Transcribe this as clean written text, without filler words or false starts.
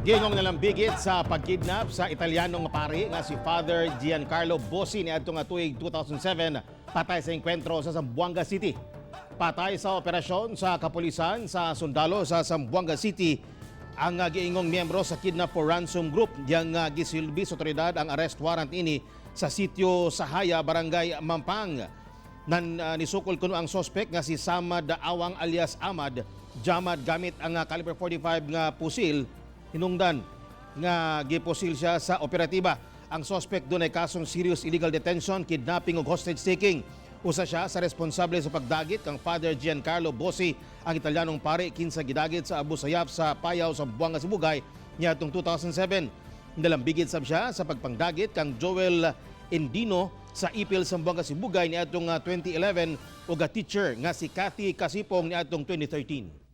Giingong nalambigit sa pagkidnap sa Italianong pari nga si Father Giancarlo Bossi niadto nga tuig 2007 patay sa engkwentro sa Zamboanga City. Patay sa operasyon sa kapulisan sa sundalo sa Zamboanga City ang giingong miyembro sa Kidnap for Ransom Group, yang gisilbi sa otoridad ang arrest warrant ini sa sitio Sahaya, Barangay Mampang. Nan nisukol kuno ang sospek nga si Samad Awang alias Ahmad Jamad gamit ang caliber 45 nga pusil. Hinungdan nga gipusil siya sa operatiba. Ang sospek dunay kasong serious illegal detention, kidnapping ug hostage taking. Usa siya sa responsable sa pagdagit kang Father Giancarlo Bossi, ang Italianong pari kinsa gidagit sa Abu Sayyaf sa Payaw, Zamboanga Sibugay niadtong 2007. Nalambigit sab siya sa pagpangdagit kang Joel Endino sa Ipil, Zamboanga Sibugay niadtong 2011 ug a teacher nga si Cathy Casipong niadtong 2013.